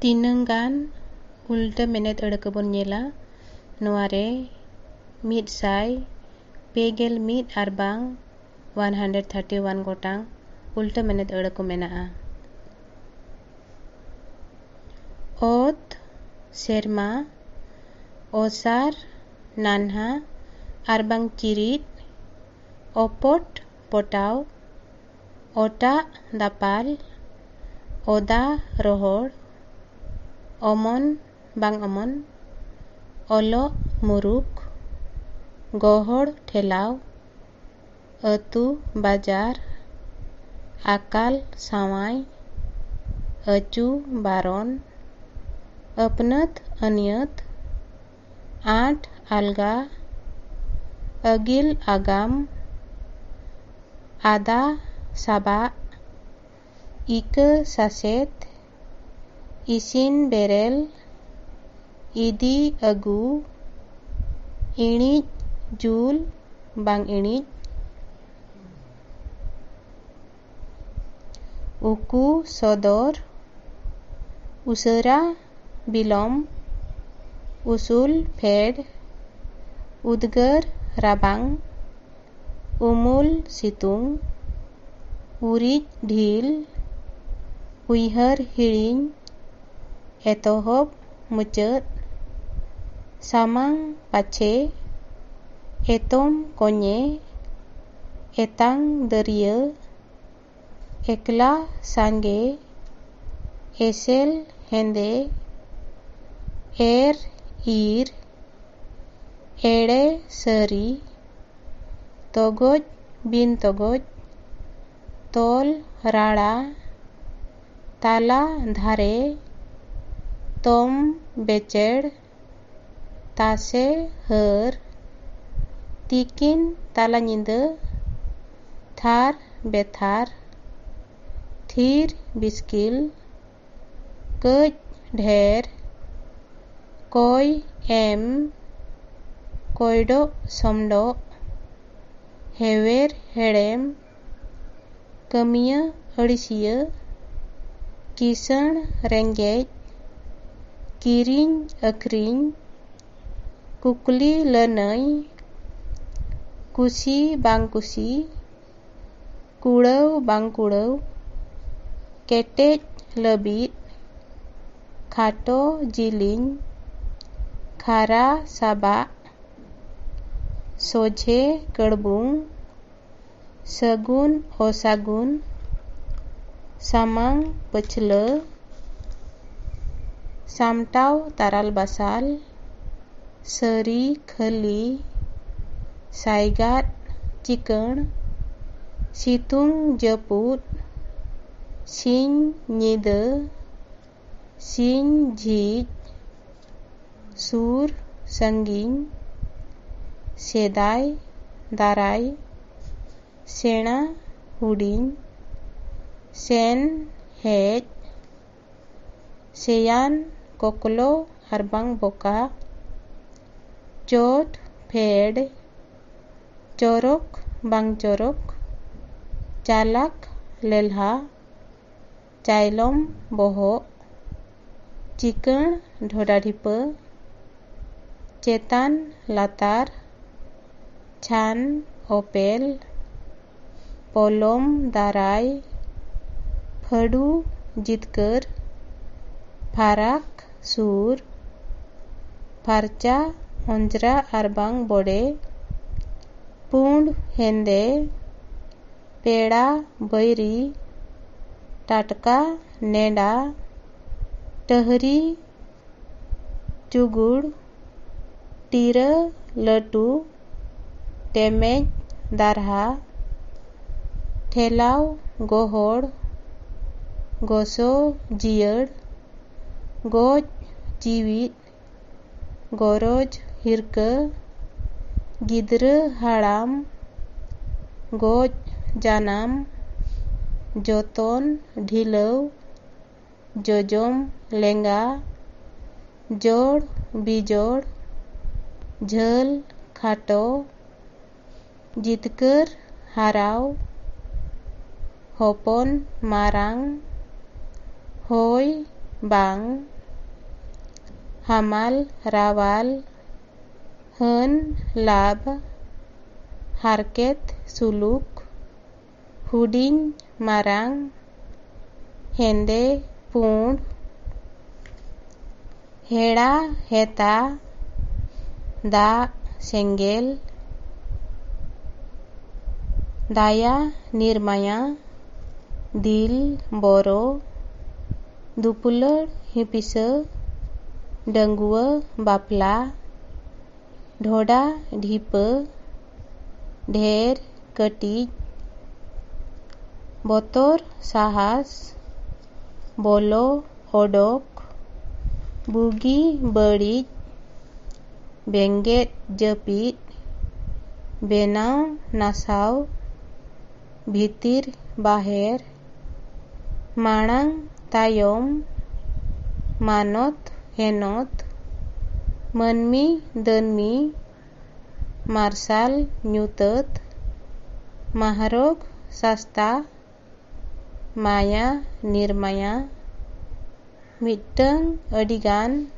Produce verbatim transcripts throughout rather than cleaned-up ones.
ᱛᱤᱱᱟᱹᱝ ᱜᱟᱱ ᱩᱞᱴᱟᱹ ᱢᱮᱱᱮᱛ ᱟᱹᱲᱟᱹ ᱠᱚᱵᱚᱱ ᱧᱮᱞᱟ᱾ ᱱᱚᱣᱟ ᱨᱮ ᱢᱤᱫ ᱥᱟᱭ ᱯᱮ ᱜᱮᱞ ᱢᱤᱫ ᱟᱨ ᱵᱟᱝ ᱚᱱ ᱦᱟᱱᱰᱨᱮᱰ ᱛᱷᱟᱨᱴᱤ ᱚᱣᱟᱱ ᱜᱚᱴᱟᱝ ᱩᱞᱴᱟᱹ ᱢᱮᱱᱮᱛ ᱟᱹᱲᱟᱹ ᱠᱚ ᱢᱮᱱᱟᱜᱼᱟ᱾ ᱚᱛ, ᱥᱮᱨᱢᱟ, ᱚᱥᱟᱨ, ᱱᱟᱱᱦᱟ ᱟᱨ ᱵᱟᱝ ᱪᱤᱨᱤᱫ, ᱚᱯᱚᱴ, ᱯᱚᱴᱟᱣ, ᱚᱴᱟᱜ, ᱫᱟᱯᱟᱞ, ᱚᱫᱟ, ᱨᱚᱦᱚᱲ, ᱚᱢᱚᱱ, ᱵᱟᱝ ᱚᱢᱚᱱ, ᱚᱞᱚᱜ, ᱢᱩᱨᱩᱠ, ᱜᱚᱦᱚᱲ, ᱴᱷᱮᱞᱟᱣ, ᱟᱹᱛᱩ, ᱵᱟᱡᱟᱨ, ᱟᱠᱟᱞ, ᱥᱟᱶᱟᱭ, ᱟᱹᱪᱩ, ᱵᱟᱨᱚᱱ, ᱟᱹᱯᱱᱟᱹᱛ, ᱟᱹᱱᱭᱟᱹᱛ, ᱟᱸᱴ, ᱟᱞᱜᱟ, ᱟᱹᱜᱤᱞ, ᱟᱜᱟᱢ, ᱟᱫᱟ, ᱥᱟᱵᱟᱜ, ᱤᱠᱟᱹ, ᱥᱟᱥᱮᱛ, ᱤᱥᱤᱱ, ᱵᱮᱨᱮᱞ, ᱤᱫᱤ, ᱟᱹᱜᱩ, ᱤᱬᱤᱡ, ᱡᱩᱞ, ᱵᱟᱝ ᱤᱬᱤᱡ, ᱩᱠᱩ, ᱥᱚᱫᱚᱨ, ᱩᱥᱟᱹᱨᱟ, ᱵᱤᱞᱚᱢ, ᱩᱥᱩᱞ, ᱯᱷᱮᱰ, ᱩᱫᱽᱜᱟᱹᱨ, ᱨᱟᱵᱟᱝ, ᱩᱢᱩᱞ, ᱥᱤᱛᱩᱝ, ᱩᱨᱤᱡ, ᱰᱷᱤᱞ, ᱩᱭᱦᱟᱹᱨ, ᱦᱤᱲᱤᱧ, ᱮᱛᱚᱦᱚᱵ, ᱢᱩᱪᱟᱹᱫ, ᱥᱟᱢᱟᱝ, ᱯᱟᱪᱷᱮ, ᱮᱛᱚᱢ, ᱠᱚᱧᱮ, ᱮᱛᱟᱝ, ᱫᱟᱹᱨᱭᱟᱹ, ᱮᱠᱞᱟ, ᱥᱟᱸᱜᱮ, ᱮᱥᱮᱞ, ᱦᱮᱸᱫᱮ, ᱮᱨ, ᱤᱨ, ᱮᱲᱮ, ᱥᱟᱹᱨᱤ, ᱛᱚᱜᱚᱡ, ᱵᱤᱱ ᱛᱚᱜᱚᱡ, ᱛᱚᱞ, ᱨᱟᱲᱟ, ᱛᱟᱞᱟ, ᱫᱷᱟᱨᱮ, ᱛᱚᱢ, ᱵᱮᱪᱮᱲ, ᱛᱟᱥᱮ, ᱦᱟᱹᱨ, ᱛᱤᱠᱤᱱ, ᱛᱟᱞᱟ ᱧᱤᱫᱟᱹ, ᱛᱷᱟᱨ, ᱵᱮᱛᱷᱟᱨ, ᱛᱷᱤᱨ, ᱵᱤᱥᱠᱤᱞ, ᱠᱟᱹᱡ, ᱰᱷᱮᱨ, ᱠᱚᱭ, ᱮᱢ, ᱠᱚᱭᱰᱚᱜ, ᱥᱚᱢᱰᱚᱜ, ᱦᱮᱣᱮᱨ, ᱦᱮᱲᱮᱢ, ᱠᱟᱹᱢᱤᱭᱟᱹ, ᱟᱹᱲᱤᱥᱤᱭᱟᱹ, ᱠᱤᱥᱟᱹᱬ, ᱨᱮᱸᱜᱮᱡ, ᱠᱤᱨᱤᱧ ᱟᱹᱠᱷᱨᱤᱧ, ᱠᱩᱠᱞᱤ ᱞᱟᱹᱱᱟᱹᱭ, ᱠᱩᱥᱤ ᱵᱟᱝ ᱠᱩᱥᱤ, ᱠᱩᱲᱟᱹᱣ ᱵᱟᱝ ᱠᱩᱲᱟᱹᱣ, ᱠᱮᱴᱮᱡ ᱞᱟᱹᱵᱤᱫ, ᱠᱷᱟᱴᱚ ᱡᱤᱞᱤᱧ, ᱠᱷᱟᱨᱟ ᱥᱟᱵᱟᱜ, ᱥᱚᱡᱷᱮ ᱠᱟᱹᱲᱵᱩᱝ, ᱥᱟᱹᱜᱩᱱ ᱚᱥᱟᱹᱜᱩᱱ, ᱥᱟᱢᱟᱝ ᱯᱟᱹᱪᱷᱞᱟᱹ, ᱥᱟᱢᱴᱟᱣ ᱛᱟᱨᱟᱞ ᱵᱟᱥᱟᱞ, ᱥᱟᱹᱨᱤ ᱠᱷᱟᱹᱞᱤ, ᱥᱟᱭᱜᱟᱫ ᱪᱤᱠᱟᱹᱬ, ᱥᱤᱛᱩᱝ ᱡᱟᱹᱯᱩᱫ, ᱥᱤᱧ ᱧᱤᱫᱟᱹ, ᱥᱤᱧ ᱡᱷᱤᱡ, ᱥᱩᱨ ᱥᱟᱺᱜᱤᱧ, ᱥᱮᱫᱟᱭ ᱫᱟᱨᱟᱭ, ᱥᱮᱬᱟ ᱦᱩᱰᱤᱧ, ᱥᱮᱱ ᱦᱮᱡ, ᱥᱮᱭᱟᱱ ᱠᱚᱠᱞᱚ ᱟᱨᱵᱟᱝ ᱵᱚᱠᱟ, ᱪᱚᱴ ᱯᱷᱮᱰ, ᱪᱚᱨᱚᱠ ᱵᱟᱝ ᱪᱚᱨᱚᱠ, ᱪᱟᱞᱟᱠ ᱞᱮᱞᱦᱟ, ᱪᱟᱭᱞᱚᱢ ᱵᱚᱦᱚᱜ, ᱪᱤᱠᱟᱹᱬ ᱰᱷᱚᱰᱟ ᱰᱷᱤᱯᱟᱹ, ᱪᱮᱛᱟᱱ ᱞᱟᱛᱟᱨ, ᱪᱷᱟᱱ ᱚᱯᱮᱞ, ᱯᱚᱞᱚᱢ ᱫᱟᱨᱟᱭ, ᱯᱷᱟᱹᱰᱩ ᱡᱤᱛᱠᱟᱹᱨ, ᱯᱷᱟᱨᱟᱠ ᱥᱩᱨ, ᱯᱷᱟᱨᱪᱟ ᱚᱸᱡᱽᱨᱟ ᱟᱨᱵᱟᱝ ᱵᱚᱰᱮ, ᱯᱩᱸᱰ ᱦᱮᱸᱫᱮ, ᱯᱮᱲᱟ ᱵᱟᱹᱭᱨᱤ, ᱴᱟᱴᱠᱟ ᱱᱮᱰᱟ, ᱴᱟᱹᱦᱨᱤ ᱪᱩᱜᱩᱲ, ᱴᱤᱨᱟᱹ ᱞᱟᱹᱴᱩ, ᱴᱮᱢᱮᱡ ᱫᱟᱨᱦᱟ, ᱴᱷᱮᱞᱟᱣ ᱜᱚᱦᱚᱲ, ᱜᱚᱥᱚ ᱡᱤᱭᱟᱹᱲ, ᱜᱚᱡ ᱡᱤᱣᱤᱫ, ᱜᱚᱨᱚᱡᱽ ᱦᱤᱨᱠᱟᱹ, ᱜᱤᱫᱽᱨᱟᱹ ᱦᱟᱲᱟᱢ, ᱜᱚᱡ ᱡᱟᱱᱟᱢ, ᱡᱚᱛᱚᱱ ᱰᱷᱤᱞᱟᱹᱣ, ᱡᱚᱡᱚᱢ ᱞᱮᱸᱜᱟ, ᱡᱚᱲ ᱵᱤᱡᱚᱲ, ᱡᱷᱟᱹᱞ ᱠᱷᱟᱴᱚ, ᱡᱤᱛᱠᱟᱹᱨ ᱦᱟᱨᱟᱣ, ᱦᱚᱯᱚᱱ ᱢᱟᱨᱟᱝ, ᱦᱳᱭ ᱵᱟᱝ, ᱦᱟᱢᱟᱞ ᱨᱟᱣᱟᱞ, ᱦᱟᱹᱱ ᱞᱟᱵᱷ, ᱦᱟᱨᱠᱮᱛ ᱥᱩᱞᱩᱠ, ᱦᱩᱰᱤᱧ ᱢᱟᱨᱟᱝ, ᱦᱮᱸᱫᱮ ᱯᱩᱸᱰ, ᱦᱮᱲᱟ ᱦᱮᱛᱟ, ᱫᱟᱜ ᱥᱮᱸᱜᱮᱞ, ᱫᱟᱭᱟ ᱱᱤᱨᱢᱟᱭᱟ, ᱫᱤᱞ ᱵᱚᱨᱚ, ᱫᱩᱯᱩᱞᱟᱹᱲ ᱦᱤᱯᱤᱥᱟᱹ, ᱰᱟᱺᱜᱩᱣᱟᱹ ᱵᱟᱯᱞᱟ, ᱰᱷᱚᱰᱟ ᱰᱷᱤᱯᱟᱹ, ᱰᱷᱮᱨ ᱠᱟᱹᱴᱤᱡ, ᱵᱚᱛᱚᱨ ᱥᱟᱦᱟᱥ, ᱵᱚᱞᱚ ᱚᱰᱚᱠ, ᱵᱩᱜᱤ ᱵᱟᱹᱲᱤᱡ, ᱵᱮᱸᱜᱮᱫ ᱡᱟᱹᱯᱤᱫ, ᱵᱮᱱᱟᱣ ᱱᱟᱥᱟᱣ, ᱵᱷᱤᱛᱤᱨ ᱵᱟᱦᱮᱨ, ᱢᱟᱲᱟᱝ ᱛᱟᱭᱚᱢ, ᱢᱟᱱᱚᱛ ᱦᱮᱱᱚᱛ, ᱢᱟᱹᱱᱢᱤ ᱫᱟᱹᱱᱢᱤ, ᱢᱟᱨᱥᱟᱞ ᱧᱩᱛᱟᱹᱛ, ᱢᱟᱦᱨᱚᱜᱽ ᱥᱟᱥᱛᱟ, ᱢᱟᱭᱟ ᱱᱤᱨᱢᱟᱭᱟ, ᱢᱤᱫᱴᱟᱹᱝ ᱟᱹᱰᱤᱜᱟᱱ,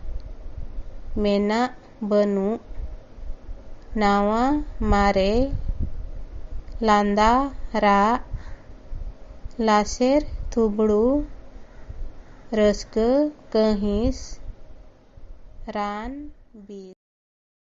ᱢᱮᱱᱟᱜ ᱵᱟᱹᱱᱩᱜ, ᱱᱟᱣᱟ ᱢᱟᱨᱮ, ᱞᱟᱸᱫᱟ ᱨᱟᱜ, ᱞᱟᱥᱮᱨ ᱛᱷᱩᱵᱲᱩ, ᱨᱟᱹᱥᱠᱟᱹ ᱠᱟᱹᱦᱤᱥ, ᱨᱟᱱ ᱵᱤᱨ᱾